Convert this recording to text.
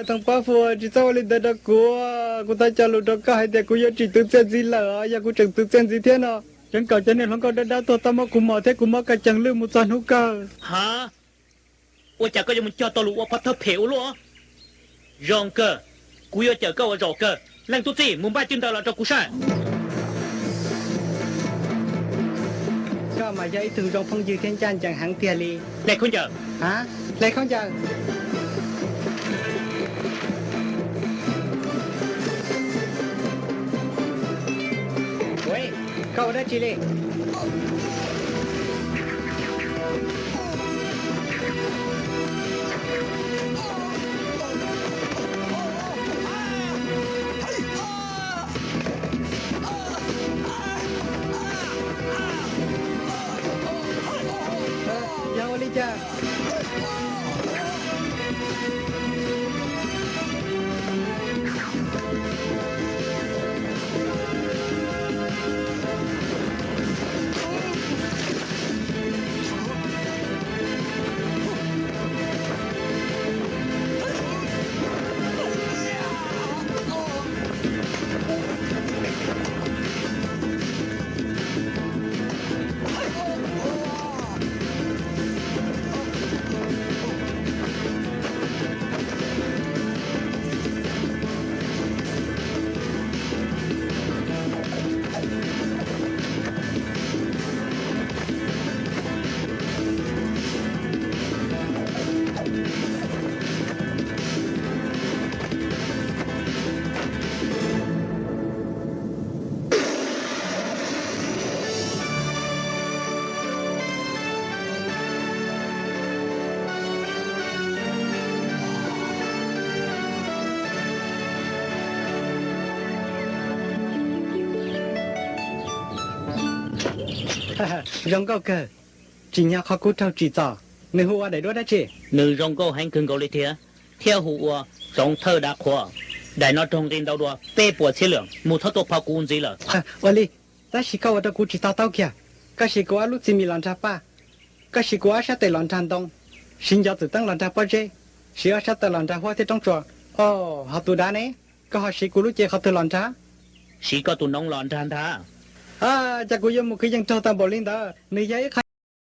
Thaum pab fu, tsis txhob ua li ntawd rau kuv. Kuv tau cog lus rau koj hais tias kuv yuav tsis twv txiaj ntxiv lawm, yog kuv tseem twv txiaj ntxiv thiab no, tseev kom cov niag hluas nkauj dawb dawb tuag tau muab kuv mos thiab kuv mob kaj cees lwj mus txog hnub kawg. Ha, ua cas koj yuav mus cog tau lus ua pov thawj phem ua luaj? Zoo kawg, kuv yuav cawm koj ua zaum kawg. Leej tub txib, mus npaj cwj ntawm los rau kuv saib. Koj mas yog ib tug zoo phooj ywg thiab ncaj ncees heev tiag li. Hle khaub ncaws. Ha, hle khaub ncaws. Koj ua dab tsi li? Yog ua li cas? Zoo nkauj kawg. Tsim nyog qhov kuv raug tsim txom, nws hu ua daim duab dab tsi? Nws zoo nkauj heev kawg nkaus li thiab, thiab hu ua tsoov thawj dav qhuav. Daim no raug nqi ntau dua peb puas txhiab lawm, mus txhob tuaj phov kuv ntxiv lawm. Ua li, tab sis koj ua rau kuv tsis to taub kiag. Koj siv kuv ob lub txiv mis los nrag paj, koj siv kuv ob sab tes los nrag ntoo, siv ncov txwm teeb los nrag pob zeb, siv ob sab taw los nrag huab thiab roob tsua. Os, ho tus dav ne, koj ho siv kuv lub cev qhov twg los nrag? Siv koj tus noov los nrag ntag. Cas kuv yuav mus kwv yees raug tau npaum li ntawd? Nws yog ib